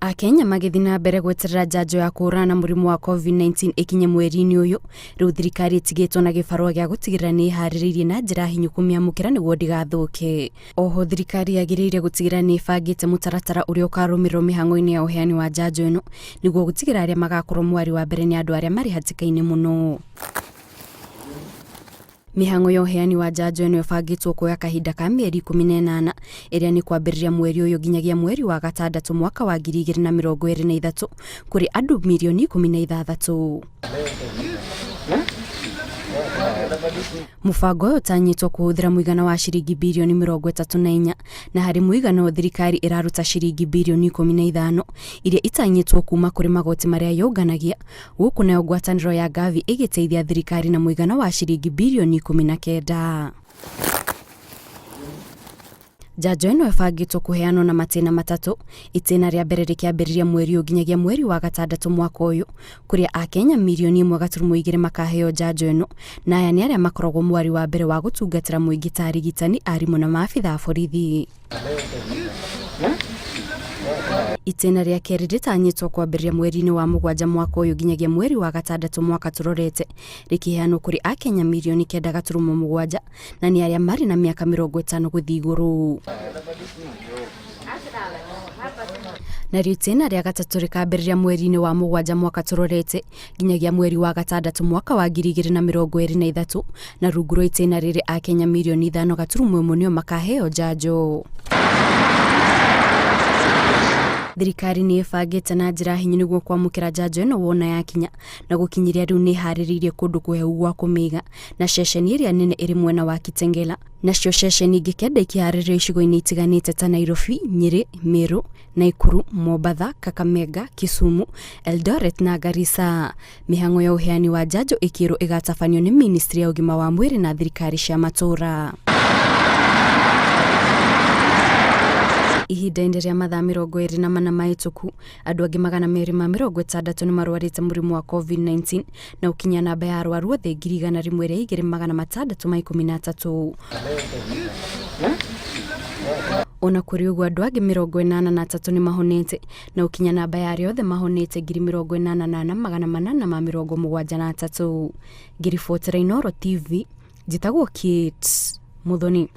Akenya magĩthiĩ na mbere gweterera njanjo ya kũhũrana na mũrimũ wa COVID-19 ĩkinye mweri-inĩ ũyũ, rĩu thirikari ĩtigĩtwo na gĩbarũa gĩa gũtigĩrĩra nĩ ĩharĩrĩirie na njĩra hinyu kũmĩamũkĩra nĩguo ndĩgathũke. Oho thirikari yagĩrĩire gũtigĩrĩra nĩ ĩbangĩte mũtaratara ũrĩa ũkarũmĩrĩrwo mĩhang'o-inĩ ya ũheani wa njanjo ĩno nĩguo gũtigĩrĩra arĩa magakorwo mwari wa mbere nĩ andũ arĩa marĩ hatĩka-inĩ mũno. Mĩhang'o ya ũheani wa njanjo ĩno ĩbangĩtwo kuoya kahinda ka mĩeri 18 ĩrĩa nĩ kwambĩrĩria mweri ũyũ nginyagia mweri wa gatandatũ mwaka wa 2023 kũrĩ andũ mirioni 16. Mũbango ũyũ ũtanyĩtwo kũhũthĩra mũigana wa ciringi birioni 34 na harĩ mũigana ũyũ thirikari ĩraruta ciringi birioni 15 iria itanyĩtwo kuma kũrĩ magoti marĩa yũnganagia Gũkũ nayo ngwatanĩro ya Gavi ĩgĩteithia thirikari na mũigana wa ciringi birioni 19. Njanjo ĩno ĩbangĩtwo kũheanwo na matĩna matatũ, itĩna rĩa mbere rĩkĩambĩrĩria mweri ũyũ nginyagia mweri wa gatandatũ mwaka ũyũ, kũrĩa Akenya mirioni 1.2 makaheo njanjo ĩno, na aya nĩ arĩa makoragwo mwari wa mbere wa gũtungatĩra mũingĩ ta arigitani, arimũ na maabitha a borithi. Itĩna rĩa kerĩ rĩtanyĩtwo kwambĩrĩria mweri-inĩ wa mũgwanja mwaka ũyũ nginyagia mweri wa gatandatũ mwaka tũrorete, rĩkĩheanwo kũrĩ Akenya mirioni 9.7 na nĩ arĩa marĩ na mĩaka 50 gũthiĩ igũrũ. Narĩo itĩna rĩa gatatũ rĩkambĩrĩria mweri-inĩ wa mũgwanja mwaka tũrorete nginyagia mweri wa gatandatũ mwaka wa 2023 na rungu rwa itĩna rĩrĩ Akenya mirioni 5.1 nĩo makaheo njanjo. Thirikari nĩ ĩbangĩte na njĩra hinyu nĩguo kwamũkĩra njanjo ĩno wona yakinya na gũkinyĩria rĩu nĩ ĩharĩrĩirie kũndũ kũhehu gwa kũmĩiga na ceceni ĩrĩa nene ĩrĩ mwena wa Kitengela nacio ceceni ingĩ kenda ikĩharĩrio icigo-inĩ itiganĩte ta Nairobi, Nyĩrĩ, Meru, Naikuru, Mombatha, Kakamega, Kisumu, Eldoret na Garissa. Mĩhang'o ya ũheani wa njanjo ĩkĩrwo ĩgatabanio nĩ ministry ya ũgima wa mwĩrĩ na thirikari cia matũũra. Ihinda-inĩ rĩa mathaa 24 mahĩtũku, andũ angĩ 260 nĩ marwarĩte mũrimũ wa COVID-19 na ũkinyia namba ya arwaru othe 102,613. Ona kũrĩ ũguo andũ angĩ 83 nĩ mahonete na ũkinya namba ya arĩa othe mahonete 84873. Ngĩribotera Inooro TV, njĩtagwo Kate Muthoni.